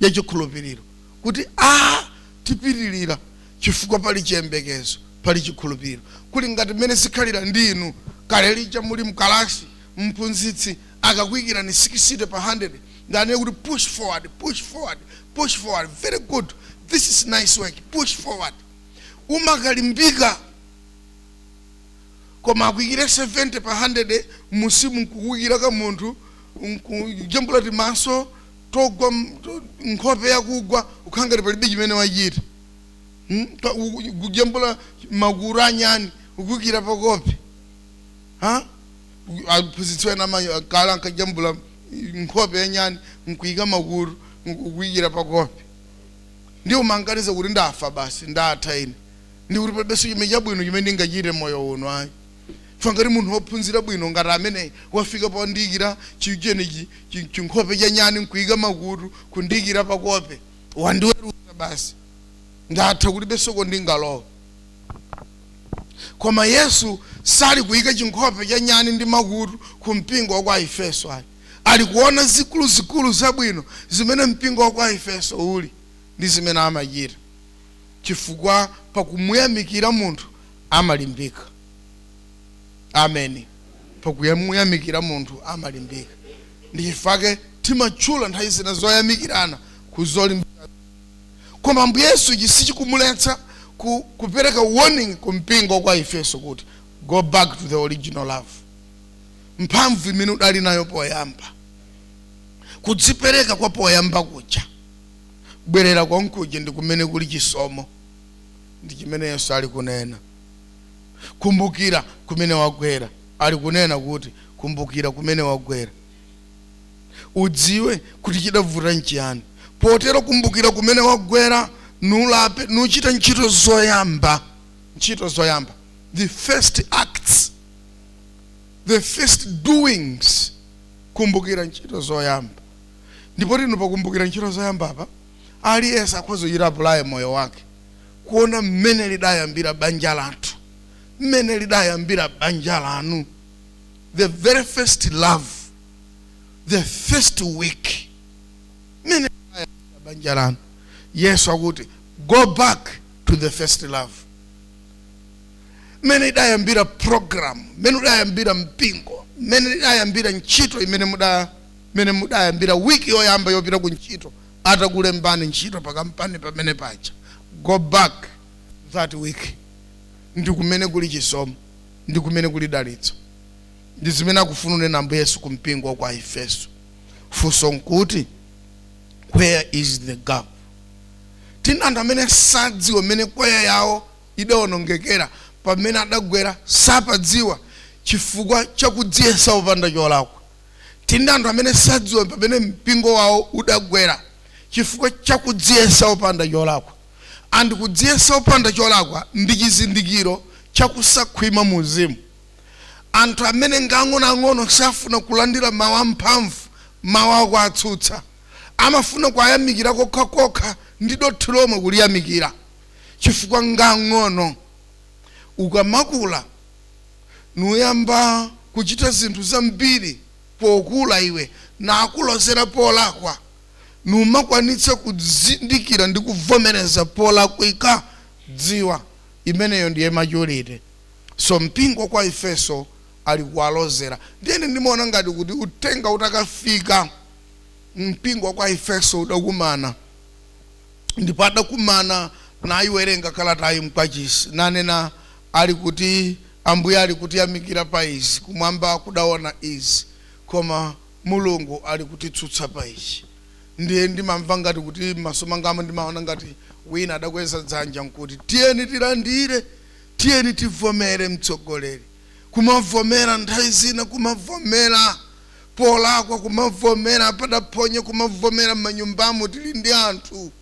[SPEAKER 2] ya chikhulupiriro kuti a tipitirira chifukwa pali chiyembekezo, pali chikhulupiriro. Kuli ngati mmene zikhalira ndi inu kale lija muli mkalasi, mphunzitsi Akakuyikirani 60 pa 100, ndanene kuti push forward, push forward, push forward, very good, this is nice work, push forward, umakalimbika. Koma akuyikire 70 pa 100, musimu nkukuyikira ka munthu nkujambula timaso togwa, nkhope yakugwa, ukhala ngati palibe chimene wachita. Kujambula magulu anyani, ukuyikira pakope. Ha, aphunzitsi ena kala ankajambula nkhope yanyani, nkuyika magulu, ukuyikira pakope, ndiwo manganiza kuti ndafa basi, ndatha ine, ndikuti palibenso chimene chabwino chimene ndingachite moyo uno ayi. Ngati munthu wophunzira bwino ngati amene wafika pondiyikira chichenichi, chinkhope cha nyani, nkuyika makutu, kundiyikira pakope, wandiweruza basi, ndatha, kulibenso kondingalowa. Koma Yesu sali kuyika chinkhope cha nyani ndi makutu ku mpingo wa kwa Efeso ayi. Ali kuona zikuluzikulu zabwino zimene mpingo wa kwa Efeso uli ndi zimene amachita, chifukwa pakumuyamikira munthu amalimbika. Ameni. Pakumuyamikira munthu amalimbika. Ndi chifukwa timatchula nthawi zina zoyamikirana kuzolimbika. Koma Ambuye Yesu ichi sichikumuletsa kupereka warning ku mpingo kwa Efeso kuti go back to the original love, mphamvu imene udali nayo poyamba, kudzipereka kwa poyamba kuja, bwerera konkuja, ndi kumene kuli chisomo. Ndi chimene Yesu ali kunena: kumbukira kumene wagwera. Ali kunena kuti kumbukira kumene wagwera, udziwe kuti chidavuta nchiyani. Potero kumbukira kumene wagwera, nulape, nuchita ntchito zoyamba. Ntchito zoyamba, the first acts, the first doings. Kumbukira ntchito zoyamba. Ndipo tino pakumbukira ntchito zoyamba apa, aliyense akhoza kuchita apply moyo wake, kuona mmene lidayambira banja lathu, mmene lidayambira banja lanu, the very first love, the first week, mmene lidayambira banja lanu. Yesu akuti go back to the first love, mmene idayambira program, mmene udayambira mpingo, mmene idayambira ntchito, imene muda mmene mudayambira wiki yoyamba yopita ku ntchito, atakulembani ntchito pa kampani pamene paja. Go back that week. Ndi kumene kuli chisomo, ndi kumene kuli dalitso, ndi zimene akufuna unena Ambuye Yesu ku mpingo kwa Efeso. Funso nkuti, where is the gap? Tini anthu amene sadziwa mmene kwaya yawo idawonongekera, pamene adagwera sapadziwa, chifukwa chakudziyesa opanda cholakwa. Tini anthu amene sadziwa pamene mpingo wawo udagwera, chifukwa chakudziyesa opanda cholakwa. And kudziyesa opanda cholakwa ndi chizindikiro chakusakhwima muzimu. Anthu amene ngang'onoang'ono safuna kulandira mawu amphamvu, mawu akuatsutsa, amafuna kuayamikira kokhakokha ndi dothi lomwe kuliyamikira, chifukwa ngang'ono. Ukamakula, nuyamba kuchita zinthu zambiri, pokula iwe nakulozera polakwa, numakwanitsa kuzindikira ndi kuvomereza polakwika, dziwa imeneyo ndiye maturity. So mpingo kwa Efeso ali kuwalozera. Ndiyene ndimaona ngati kuti uthenga utakafika, mpingo kwa Efeso udakumana, ndipo adakumana nayiwerenga kalatayi mkachisi, nanena ali kuti Ambuye ali kutiyamikira pa izi, kumwamba kudaona izi, koma Mulungu ali kutitsutsa pa ichi. Ndiye ndimamva ngati kuti m'maso mangamo ndimaona ngati wina adakweza dzanja nkuti tiyeni tilandire, tiyeni tivomere mtsogoleri. Kumavomera nthawi zina, kumavomera polakwa, kumavomera padaphonye, kumavomera m'manyumbamo. Tili ndi anthu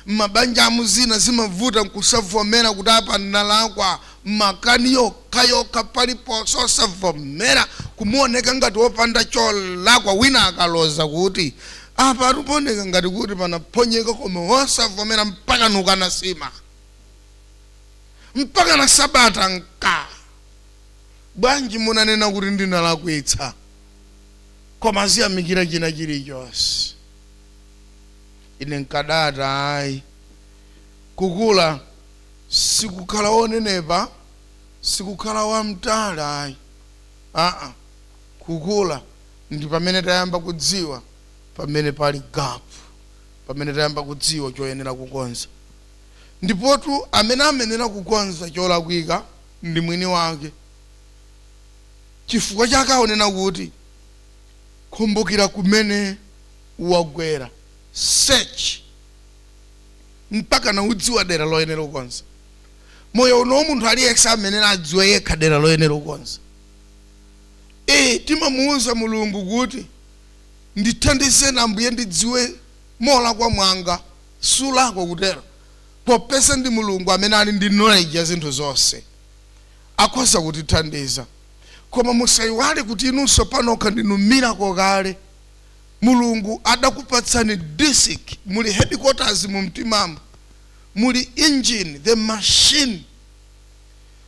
[SPEAKER 2] m'mabanjamu, zina zimavuta nkusavomera kuti apa ndalakwa. Makani yokhayokha paliponse, osavomera, kumuoneka ngati wopanda cholakwa. Wina akaloza kuti apa atuponeka ngati kuti panaphonyeka, koma wosavomera, mpaka nukanasima, mpaka na sabata nka bwanji munanena kuti ndinalakwitsa? Koma aziyamikira china chilichonse. Ine nkadata ayi, kukula sikukhala wonenepa, sikukhala wamtali ayi, aa, kukula Ndi pamene tayamba kudziwa pamene pali gap, pamene tayamba kudziwa choyenera kukonza. Ndipotu amene amenera kukonza cholakwika ndi mwini wake. Chifukwa chake aonena kuti kumbukira kumene wagwera, search mpaka na udziwa dera loyenera kukonza. Moyo uno munthu aliyense amenera adziwe yekha dera loyenera kukonza. Timamuwuza Mulungu kuti ndithandizeni Ambuye ndidziwe molakwa mwanga. Sulakwa kutero, popeza ndi Mulungu amene ali ndi knowledge ya zinthu zonse, akhoza kutithandiza. Koma musayiwale kuti inunso panokha ndinu miracle kale. Mulungu adakupatsani disk, muli headquarters mu mtimamo, muli engine, the machine,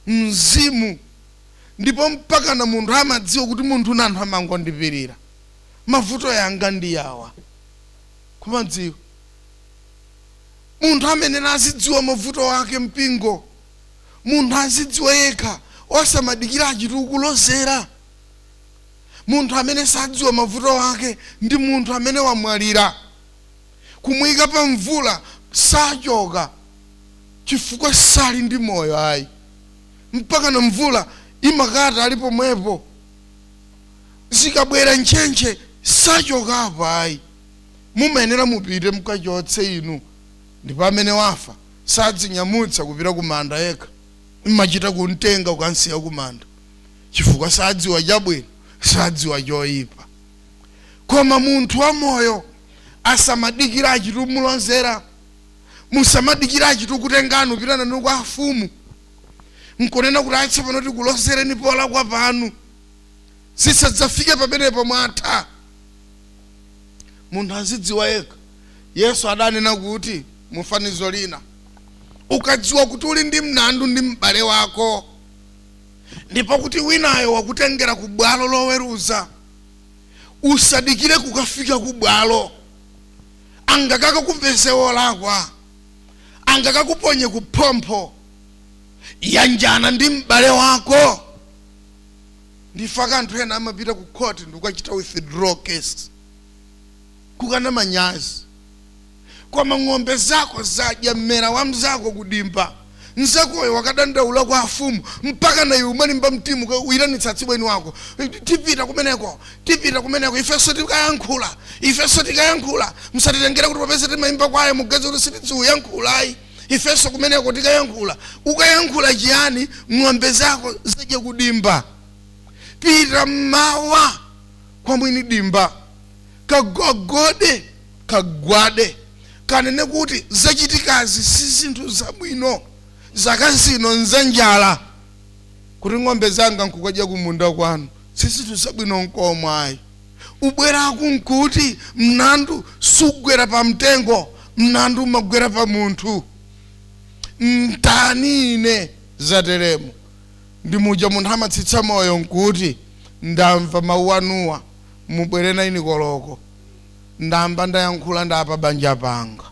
[SPEAKER 2] mzimu. Ndipo mpaka na munthu amadziwa kuti munthu na anthu amangondipirira, mavuto yanga ndi yawa. Kumadziwa munthu amene azidziwa mavuto ake, mpingo, munthu azidziwa yekha, osamadikira achitukulozera. Munthu amene sadziwa mavuto ake ndi munthu amene wamwalira. Kumuyika pa mvula sachoka, chifukwa sali ndi moyo ayi. Mpaka na mvula imakata ali pomwepo, zikabwera ntchentche sachokapo ayi. Mumayenera mupite mukachotse inu. Ndipo amene wafa sadzinyamutsa kupita kumanda yekha, mmachita kumtenga kukansiya kumanda, chifukwa sadziwa chabwino, sadziwa choyipa. Koma munthu wamoyo asamadikira achitumulozera. Musamadikira achitukutengani upita nanu kwa afumu nkunena kuti atsopano tikulozereni polakwa panu. Zisadzafike pamenepo, mwatha. Munthu azidziwa yekha. Yesu adanena kuti mufanizo lina, ukadziwa kuti uli ndi mlandu ndi m'bale wako, ndipo kuti winayo wakutengera ku bwalo loweruza, usadikire kukafika ku bwalo. Angakakupeze wolakwa, angakakuponye kuphompho. Yanjana ndi m'bale wako. Ndifa anthu ena amapita ku court ndikukachita withdraw case, kukana manyazi. Koma ng'ombe zako zadya mmera wa mzako kudimba, mzakoyo wakadandaula kwa afumu, mpaka na iwe umalimba mtima uyitanitsa atsibweni wako, tipita kumeneko, tipita kumeneko, ifenso tikayankhula, ifenso tikayankhula, musatitengere kuti popeza timayimba kwayo mugaze kuti sitidziuyankhulayi, ifenso kumeneko tikayankhula. Ukayankhula chiyani? Ng'ombe zako zadya kudimba. Pita mmawa kwa mwini dimba, kagogode, kagwade, kanene kuti zachitikazi si zinthu zabwino, zaka zino nzanjala, kuti ng'ombe zanga nkukadya kumunda kwanu si zinthu zabwino nkomwe ayi. Ubweraku nkuti mlandu sugwera pa mtengo, mlandu umagwera pa munthu. Mtani ine zateremo? Ndi muja munthu amatsitsa moyo nkuti ndamva mawu anuwa, mubwere 9 koloko, ndamba ndayankhula ndapa banja panga.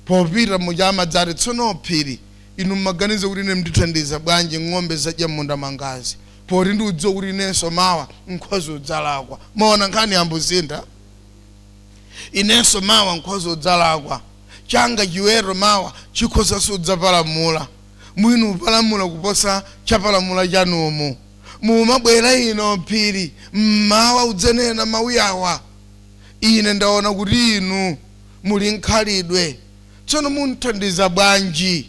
[SPEAKER 2] Popita muja amadzati, tsono phiri inu mmaganize kuti ine mndithandiza bwanji ng'ombe zadya munda mangazi, poti ndiudziwa kuti inenso mawa nkhozi udzalakwa. Maona nkhani yambuzinda, inenso mawa nkhozi udzalakwa, changa chiweto mawa chikhoza udzapalamula, mwini upalamula kuposa chapalamula chanumu. Mumabwera ino phiri mmawa udzenena mawu yawa, ine ndaona kuti inu muli nkhalidwe, tsono munthandiza bwanji?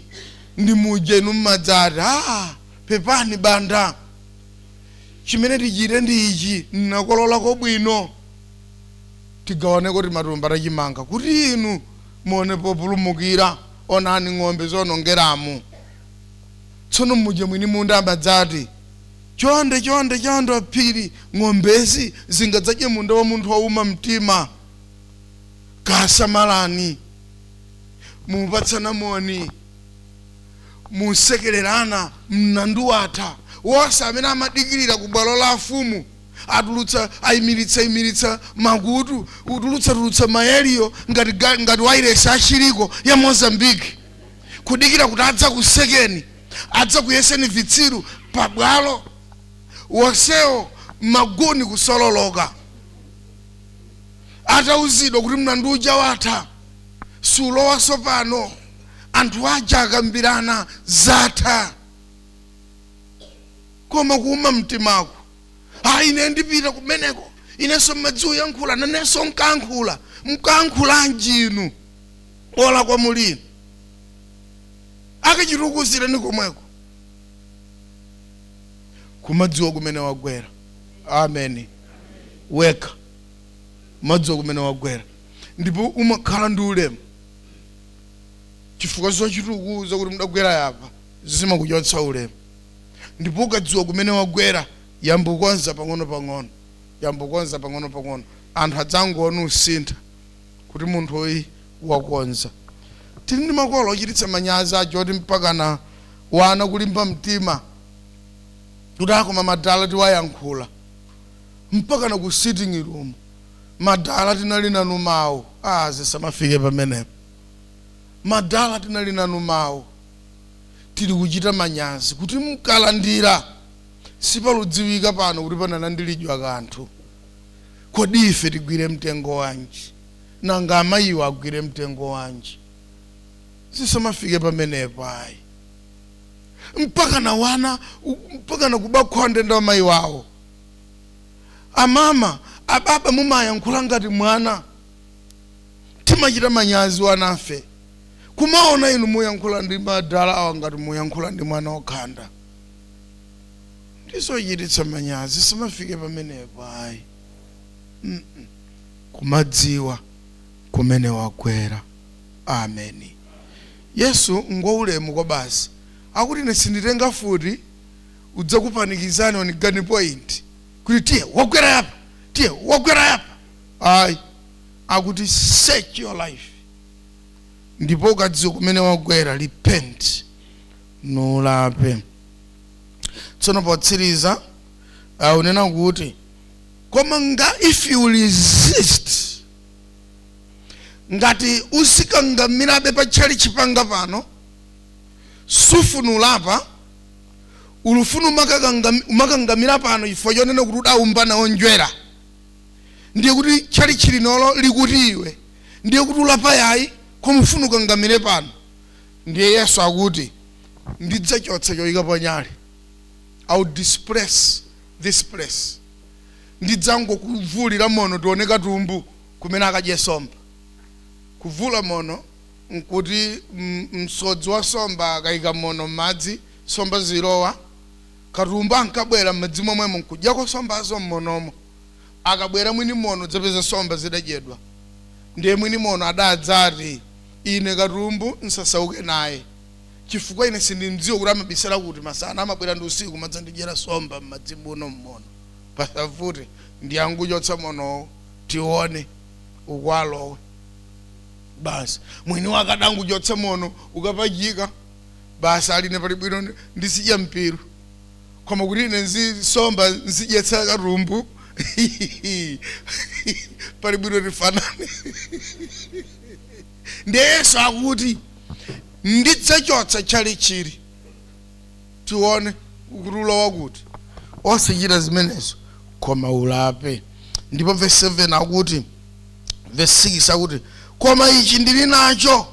[SPEAKER 2] Ndi muja inu mmadzati, ah, pepani banda, chimene tichite ndi ichi, nnakololako bwino, tigawaneko timatumba tachimanga kuti inu muone populumukira, onani ng'ombe zonongeramu. Tsono muja mwini munda amadzati, chonde chonde chonde phiri, ng'ombezi zingadzadye munda wa munthu wauma mtima, kasamalani. Mupatsana moni, musekererana, mlandu watha. Wonse amene amadikirira ku bwalo la afumu atulutsa, ayimiritsa imiritsa makutu, utulutsa tulutsa mayeliyo ngati wairesi achiliko ya Mozambique, kudikira kuti adza kusekeni, adza kuyeseni vitsiru pabwalo. Wonsewo maguni kusololoka. Atauzidwa kuti mlandu uja watha, sulowaso pano, anthu aja akambirana, zatha, koma kuuma mtimako, "Ayi, ine ndipita kumeneko, inenso mmadzi uyankhula, nanenso nkankhula." Mkankhulanji inu ola kwa mulini akachitukuzireni komweko? Kumadziwa kumene wagwera. Ameni. Wekha madziwa kumene wagwera, ndipo umakhala ndi ulemu, chifukwa zochitukuza kuti mudagwera yapa zimakuchotsa ulemu. Ndipo ukadziwa kumene wagwera, yambukonza pang'ono pang'ono, yambukonza pang'ono pang'ono, anthu adzangoona usintha kuti munthu uyu wakonza. Tili ndi makolo ochititsa manyazi acho oti mpakana wana kulimba mtima kuti akoma madala tiwayankhula mpakana ku sitting room, "Madala, tinali nanu mawu." Ah, zisamafike pamenepo. "Madala, tinali nanu mawu, tili kuchita manyazi kuti mkalandira sipaludziwika pano kuti panalandiridwa kanthu. Kodi ife tigwire mtengo wanji? Nanga amayiwo agwire mtengo wanji?" Zisamafike pamenepo, ayi. Mpaka na wana mpaka na kubakhonde ndi amayi wawo. "Amama, ababa, mumayankhula ngati mwana. Timachita manyazi wanafe kumaona inu muyankhula ndi madala awa ngati muyankhula ndi mwana wokhanda. Ndizochititsa manyazi." Simafike pamenepo, ayi. Kumadziwa kumene wagwera. Ameni. Yesu ngwaulemu kwa basi. Akuti, "Ine sinditenga futi udzakupanikizani on gun point kuti tiye wagwera yapa, tiye wagwera yapa." Ayi, akuti search your life, ndipo ukadziwa kumene wagwera, repent, nulape. Tsono potsiriza unena kuti, koma nga if you resist, ngati uzikangamirabe pa tchalitchi panga pano, sufunulapa, ulufuna umakangamira pano chifukwa chonena kuti udawumba nawo njwera, ndiye kuti tchalitchi linolo likuti iwe, ndiye kuti ulapa yayi, koma ufuna ukangamire pano, ndiye Yesu akuti, "Ndidzachotsa choyikapo nyale. I will displace this place. Ndidzangokuvulira mono, tione katumbu kumene akadye somba." Kuvula mono nkuti msodzi wa somba akayika mono m'madzi, somba zilowa, katumbu ankabwera m'madzi momwemo nkudyako sombazo mmonomo. Akabwera mwini mono, dzapeza somba zidadyedwa. Ndiye mwini mono adadzati, "Ine katumbu nsasauke naye, chifukwa ine sindimdziwa kuti amabisala kuti. Masana amabwera ndi usiku madzandidyera somba m'madzi muno mmono. Pasavute, ndiyanguchotsa monowo, tione ukwalowe." Basi, mwini wake adanguchotsa mono, ukapachika. Basi, aline pali bwino ndizidya mpiru, koma kuti ine nzisomba nzidyetsa katumbu, pali bwino tifanane. Ndiye Yesu akuti, "Ndidzachotsa tchalitchili, tione kuti ulowa kuti. Osachita zimenezo, koma ulape." Ndipo verse 7 akuti, verse 6 akuti, "Koma ichi ndili nacho,"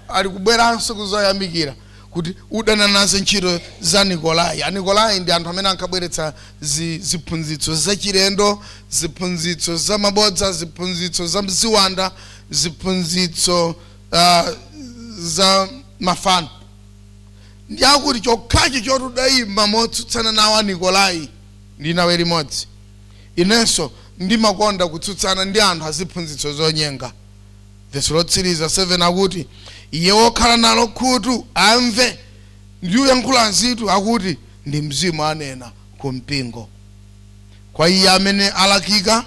[SPEAKER 2] ali kubweranso kuzoyamikira, "kuti udana nazo ntchito za Nikolai." Anikolai ndi anthu amene ankabweretsa ziphunzitso zachilendo, ziphunzitso zamabodza, ziphunzitso za ziwanda, ziphunzitso za mafano. Ndi akuti chokhacho choti udayima motsutsana nawo Anikolai, ndi nawe limodzi. Inenso ndimakonda kutsutsana ndi anthu aziphunzitso zonyenga. Vesi lotsiriza 7 akuti, "Iye wokhala nalo khutu amve." Ndi uyankhula nzitu, akuti ndi Mzimu anena ku mpingo. "Kwa iye amene alakika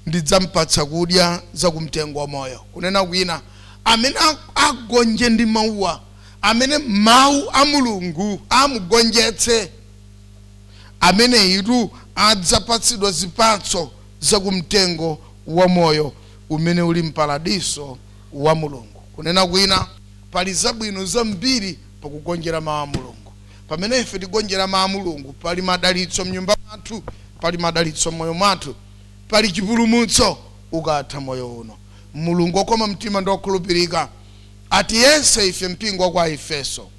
[SPEAKER 2] ndidzampatsa kudya za kumtengo wa moyo." Kunena kwina, amene agonje ndi mawuwa, amene mawu a Mulungu amugonjetse, amene itu adzapatsidwa zipatso zakumtengo wa moyo umene uli mparadiso wa Mulungu. Kunena kwina, pali zabwino zambiri pakugonjera mawu a Mulungu. Pamene ife tigonjera mawu a Mulungu, pali madalitso mnyumba mwathu, pali madalitso mmoyo mwathu, pali chipulumutso. Ukatha moyo uno, Mulungu okoma mtima ndi okhulupirika atiyese ife mpingo kwa Efeso,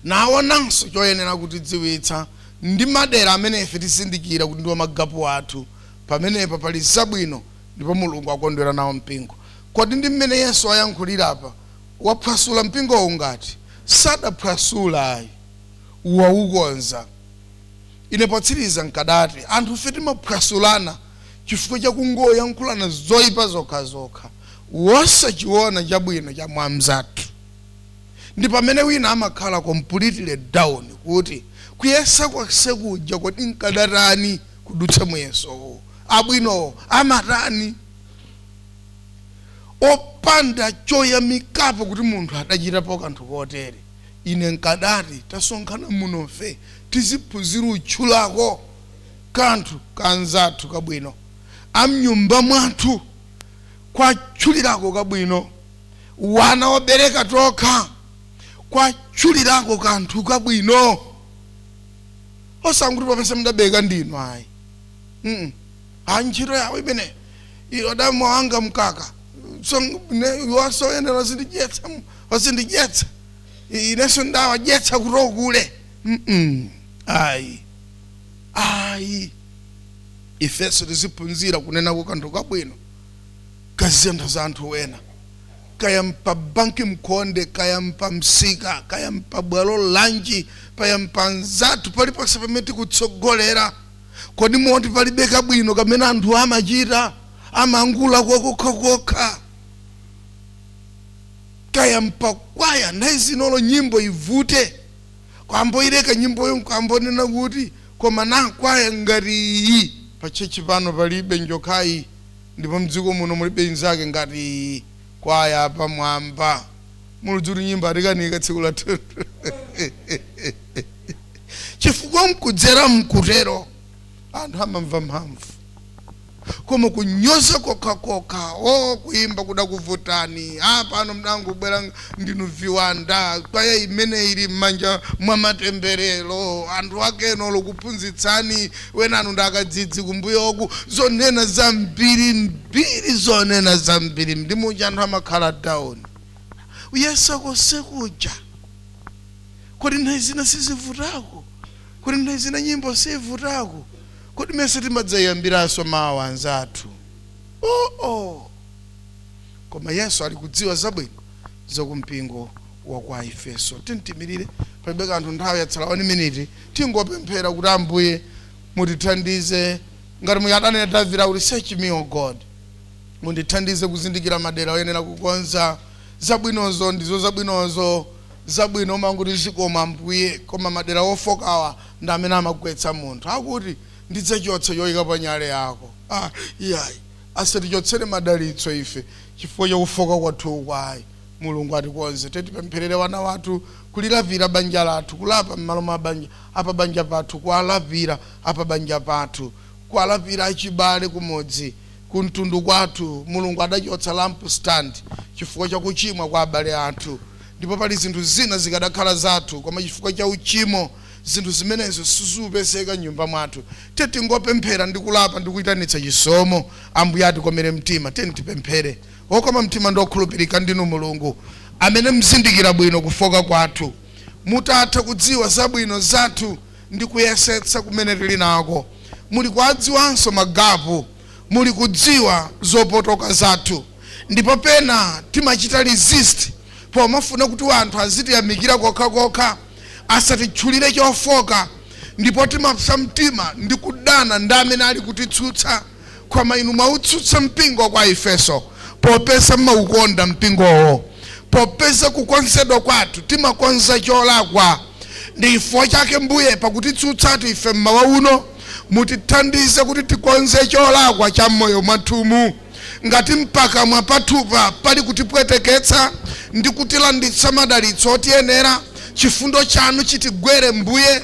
[SPEAKER 2] naonanso choyenera kutidziwitsa ndi madera amene ife tizindikira kuti ndiwo magapu athu. Pamenepa pali zabwino ndipo Mulungu akondwera nawo mpingo. Kodi ndi mmene Yesu ayankhulira apa, waphwasula mpingowu? Ngati sadaphwasula ayi, waukonza. Ine potsiriza nkadati anthu ife timaphwasulana chifukwa chakungoyankhulana zoyipa zokhazokha, wosachiona chabwino cha mwamzathu. Ndi pamene wina amakhala completely down kuti kuyesa kwase kuja, kodi nkadatani kudutsa muyesowo? Abwinowo amatani? Opanda choyamikapo kuti munthu adachitapo kanthu kotere. Ine nkadati tasonkhana munofe tiziphunzira utchulako kanthu kanzathu kabwino, amnyumba mwathu kwatchulirako kabwino, wana obereka tokha kwatchulirako kanthu kabwino, osanguti popeza mudabereka ndinu ayi. A ntchito yawo imene adamu wanga mkaka so wasoyenera wazindidyetsa, wazindidyetsa, inenso ndawadyetsa kuti okule. Ayi, ayi, ifenso tiziphunzira kunenako kanthu kabwino kazinthu za anthu wena, kaya mpa banki mkhonde, kaya mpa msika, kaya mpa bwalo lanji, kaya mpa nzathu, paliponse pamene tikutsogolera. Kodi moti palibe kabwino kamene anthu amachita, amangula kokokhakokha? Kaya mpakwaya, nthawi zinolo nyimbo ivute, kwamboileka nyimboyo, kwambonena kuti koma nakwaya ngati iyi pa church pano palibe, njokhayi, ndipo mdziko muno mulibe inzake ngati iyi, kwaya pamwamba. Muludzi kuti nyimbo atikanika tsiku lathu chifukwa mkudzera mkutero anthu amamva mphamvu. Koma kunyoza kokhakokha, o kuimba kudakuvutani apano, mdangubwera ndinu viwanda, kwaya imene ili m'manja mwa matemberero, anthu akeno lokuphunzitsani wenanu ndakadzidzi kumbuyoku, zonena zambiri mbiri, zonena zambiri, ndi muja anthu amakhala down. Uyesa konse kuja, kodi nthawi zina sizivutako? Kodi nthawi zina nyimbo sivutako? Kodi mese timadzayambiranso mawu anzathu? Oo, koma Yesu ali kudziwa zabwino zakumpingo wa kwa Efeso. Tintimirire, palibe kanthu, nthawi yatsala 1 minute. Tingopemphera kuti Ambuye mutithandize ngati muyadanena Davide kuti, "Search me, O God." Mundithandize kuzindikira madera oyenera kukonza. Zabwinozo ndizo zabwinozo, zabwino manguti zikoma Ambuye, koma madera ofokawa ndi amene amagwetsa munthu. Akuti ndidzachotsa choyika pa nyale yako. Ah, iyayi, asatichotsere madalitso ife chifukwa chakufoka kwathu kwayi. Mulungu atikonze. Tetipempherere wana wathu, kulilapira banja lathu, kulapa m'malo mwa banja, apa banja pathu, kuwalapira apa banja pathu, kuwalapira achibale kumudzi, kumtundu kwathu. Mulungu adachotsa lamp stand chifukwa chakuchimwa kwa abale athu, ndipo pali zinthu zina zikadakhala zathu, koma chifukwa cha uchimo zinthu zimenezo sizipezeka m'nyumba mwathu. Tetingopemphera ndi kulapa ndi kuyitanitsa chisomo. Ambuye atikomere mtima. Teni tipemphere. Wokoma mtima ndi okhulupirika ndinu Mulungu amene mzindikira bwino kufoka kwathu, mutatha kudziwa zabwino zathu ndi kuyesetsa kumene tili nako. Muli kuadziwanso magapu, muli kudziwa zopotoka zathu, ndipo pena timachita resist pomafuna kuti anthu azitiyamikira kokhakokha, asatitchulire chofoka, ndipo timapsa mtima ndi kudana ndi amene ali kutitsutsa. Koma inu mwautsutsa mpingo kwa Efeso popeza mmaukonda mpingowo, popeza kukonzedwa kwathu timakonza cholakwa. Ndi chifukwa chake Mbuye, pakutitsutsatu ife mmawa uno, mutithandize kuti tikonze cholakwa cha mmoyo mwathumu. Ngati mpakamwa pathupa pali kutipweteketsa ndi kutilanditsa madalitso otiyenera, chifundo chanu chitigwere Mbuye.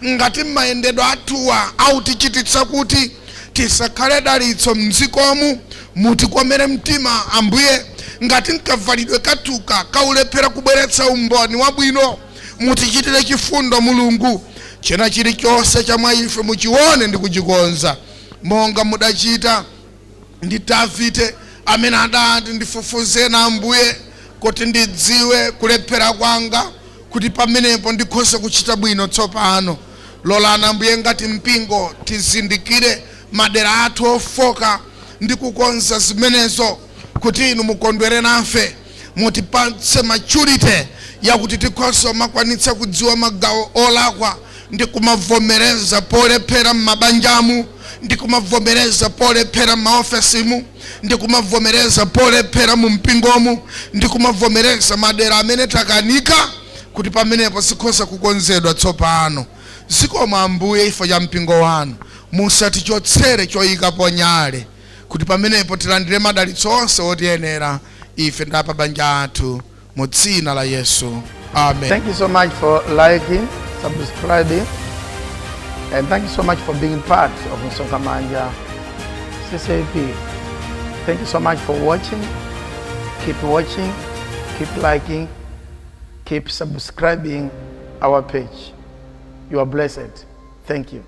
[SPEAKER 2] Ngati mayendedwe athuwa autichititsa kuti tisakhale dalitso mdzikomu, mutikomere mtima Ambuye. Ngati mkavalidwe kathuka kaulephera kubweretsa umboni wabwino, mutichitire chifundo Mulungu. China chilichonse cha mwa ife muchione ndi kuchikonza monga mudachita. Ndi Davide amene adati, "Ndifufuzeni Ambuye, kuti ndidziwe kulephera kwanga, kuti pamenepo ndikhoze kuchita bwino tsopano." Lolani Ambuye, ngati mpingo tizindikire madera athu ofoka ndi kukonza zimenezo, kuti inu mukondwere nafe. Mutipatse maturity yakuti tikhoza kumakwanitsa kudziwa magawo olakwa ndi kumavomereza polephera m'mabanjamu, ndi kumavomereza polephera m'maofesimu, ndi kumavomereza polephera mu mpingomu, ndi kumavomereza madera amene takanika, kuti pamenepo zikhoza kukonzedwa tsopano. Zikomo Ambuye ifo cha mpingo wanu. Musatichotsere choyikapo nyale, kuti pamenepo tilandire madalitso onse otiyenera ife ndi apabanja athu, mu dzina la Yesu, amen.
[SPEAKER 1] Thank you so much for liking, subscribing, and thank you so much for being part of Msonkhamanja CCAP. Thank you so much for watching. Keep watching, keep liking, keep subscribing our page. You are blessed. Thank you.